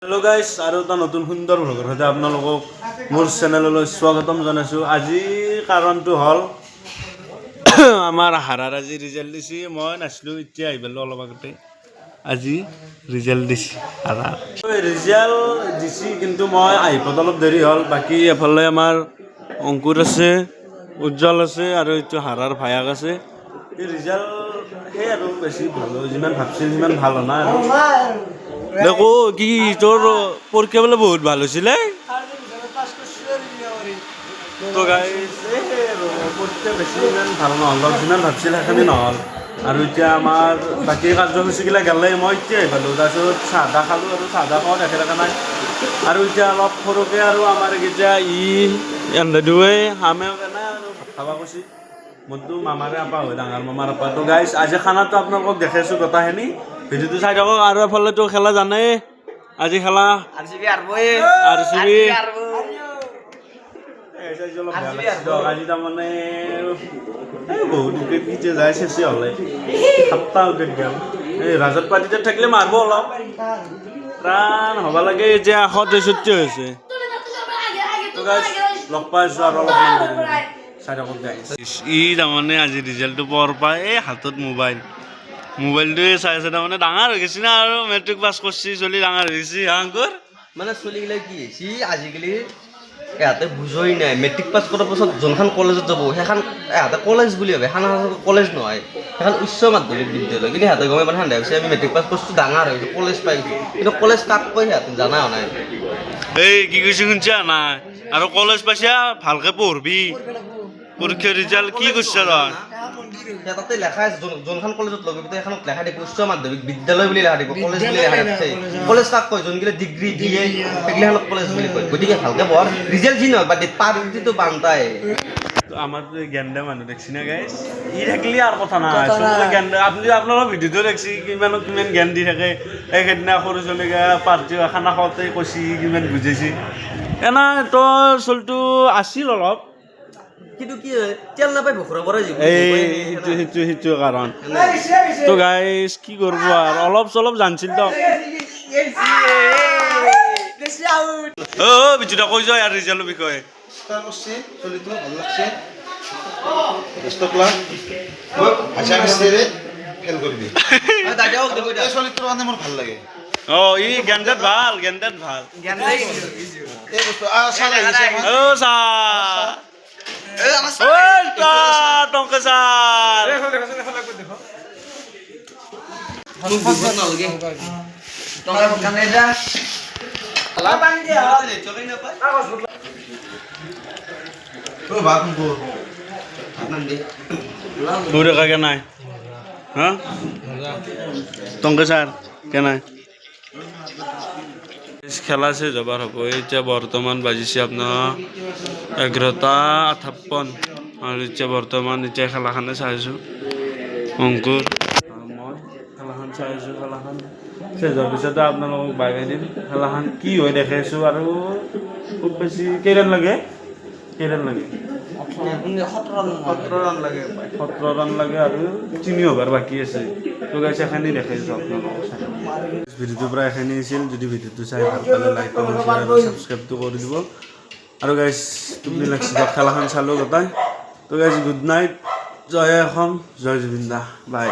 Hello' গাইছ, আৰু এটা নতুন সুন্দৰ ভ্লগৰ সৈতে আপোনালোকক মোৰ চেনেললৈ স্বাগতম জনাইছোঁ। আজিৰ কাৰণটো হ'ল আমাৰ হাৰাৰ আজি ৰিজাল্ট দিছে। মই নাছিলোঁ, এতিয়া আহি পালোঁ অলপ আগতে। আজি ৰিজাল্ট দিছে, হাৰাৰ ৰিজাল্ট দিছে, কিন্তু মই আহি পোৱাত অলপ দেৰি হ'ল। বাকী এফালে আমাৰ অংকুৰ আছে, উজ্জ্বল আছে আৰু এইটো হাৰাৰ ভায়াক আছে। এই ৰিজাল্ট সেই আৰু বেছি ভাল যিমান ভাবছিল সিমান ভাল হোৱা নাই। আৰু দেখো, কি তোৰ পৰীক্ষা বোলে বহুত ভাল হৈছিলে। তো গাইছ, এই আৰু পৰীক্ষা বেছি ইমান ভাল নহ'ল, যিমান ভাবছিল সেইখিনি নহ'ল। আৰু এতিয়া আমাৰ বাকী কাৰ্যসূচীগিলা গেলে, মই এতিয়া আহি পালোঁ। তাৰপিছত চাহ তাহ খালোঁ আৰু চাহ তাহ খোৱা দেখে দেখা নাই। আৰু এতিয়া অলপ সৰুকৈ আৰু আমাৰ এইকেইটা ই এন্ধে দুৱে আমেও কেনে আৰু ভাত খাব কৈছে। মোৰতো মামাৰে আপা হয়, ডাঙৰ মামাৰ আপা। তো গাইছ, আজি খানাটো আপোনালোকক দেখাইছোঁ গোটাখিনি, ভিডিঅ'টো চাই থাকক। আৰু এফালেতো খেলা জানেই, আজি খেলা আৰচিবি হাৰবই। আৰচিবি। অলপ বেয়া লাগছে দিয়ক। আজি তাৰমানে এই বহুত উইকেট কেতিয়া যায়, চেচে হ'লে সাতটা উইকেট গেল। এই ৰাজত পাতিত থাকিলে মাৰব অলপ ৰান হ'ব লাগে। এতিয়া 163 হৈছে। তো গাইছ, লগ পাইছোঁ আৰু অলপমান দেৰি। চাই থাকক গাইছ। ই তাৰমানে আজি ৰিজাল্টটো পোৱাৰ পাই এই হাতত মোবাইল, মোবাইলটোৱে চাই আছে। তাৰমানে ডাঙৰ হৈ গৈছে না, আৰু মেট্ৰিক পাছ কৰিছি, চলি ডাঙৰ হৈ গৈছে। হা অংকুৰ? মানে চলিগিলা কি হৈছে, আজিকালি এহাতে বুজই নাই। মেট্ৰিক পাছ কৰাৰ পাছত যোনখন কলেজত যাব, সেইখন এহাতে কলেজ বুলি ভাবে। সেইখন কলেজ নহয়, সেইখন উচ্চ মাধ্যমিক বিদ্যালয়। কিন্তু সিহঁতে গমে পায়, ভাবিছে আমি মেট্ৰিক পাছ কৰিছোঁ, ডাঙৰ হৈ গৈছোঁ, কলেজ পাই গৈছোঁ। কিন্তু কলেজ কাক কয় সিহঁতে জানা নাই। এই কি কৈছে শুনছা নাই? আৰু কলেজ পাইছা, ভালকে পঢ়বি। পৰীক্ষাৰ ৰিজাল্ট কি কৰিছ তই? এতিয়া তাতে লেখা আছে, যোনখন কলেজত লগাবি সেইখনত লেখা থাকিব উচ্চ মাধ্যমিক বিদ্যালয় বুলি লেখা থাকিব, কলেজ বুলি লেখা নাথাকে। কলেজ কাক কয়? যোনগিলা ডিগ্ৰী দিয়ে, সেইগিলাখনক কলেজ বুলি কয়। গতিকে ভালকে পঢ়, ৰিজাল্ট যি নহয় বাদ দে, পাৰ্টিটো বান্তাই। আমাৰতো জ্ঞান দিয়া মানুহ দেখছি না গাইছ? ই থাকিলে আৰু কথা নাই, চবকে জ্ঞান দিয়ে। আপুনি আপোনালোকৰ ভিডিঅ'টো দেখছি, কিমানক কিমান জ্ঞান দি থাকে। এই সেইদিনা সৰু ছোৱালীক পাৰ্টি খানা খাওঁতে কৈছি, কিমান বুজাইছি। এনা তোৰ চলিটো আছিল অলপ। কিন্তু কি হয়, তেল নাপাই ভখুৰা পৰা যিবোৰ। এই সেইটো কাৰণ। তো গাইছ, কি কৰিব আৰু, অলপ চলপ জানছিল তো। অ বিজুদা, কৈ যোৱা ইয়াৰ ৰিজাল্টৰ বিষয়ে। চেষ্টা কৰিছে চলিটো, ভাল লাগছে। Best of luck. হাই ফেল কৰিবি। এই চলিটোৰ কাৰণে মোৰ ভাল লাগে। অ, ই জ্ঞানদাত ভাল, জ্ঞানদাত ভাল। এই বস্তু ছাৰ আহিছে আমাৰ। অ ছাৰ, ঐ ছাৰ, টংকে ছাৰ। নালাগে। অ, ভাত মোৰ। তোৰ একা কেনাই হা টংকে ছাৰ কেনাই খেলা আছে যাবাৰ হ'ব। এতিয়া বৰ্তমান বাজিছে আপোনাৰ 11টা 58 আৰু এতিয়া বৰ্তমান এতিয়া খেলাখনে চাই আছোঁ। অংকুৰ আৰু মই খেলাখন চাই আছোঁ। খেলাখন শেষ হোৱাৰ পিছতে আপোনালোকক বাই বাই দিম। খেলাখন কি হয় দেখাইছোঁ। আৰু খুব বেছি কেইৰান লাগে, কেইৰান লাগে? 17 ৰান লাগে। 17 ৰান লাগে আৰু 3 অভাৰ বাকী আছে। তো গাইছ, এখানি দেখাইছোঁ আপোনালোকক। ভিডিঅ'টোৰ পৰা এখানি আছিল। যদি ভিডিঅ'টো চাই ভাল পালে লাইক, কমেণ্ট, শ্বেয়াৰ আৰু ছাবস্ক্ৰাইবটো কৰি দিব। আৰু গাইছ, টোপনি লাগছে দিয়ক, খেলাখন চালোঁ গোটাই। তো গাইছ, গুড নাইট। জয় অসম, জয় জুবিন দা, বাই।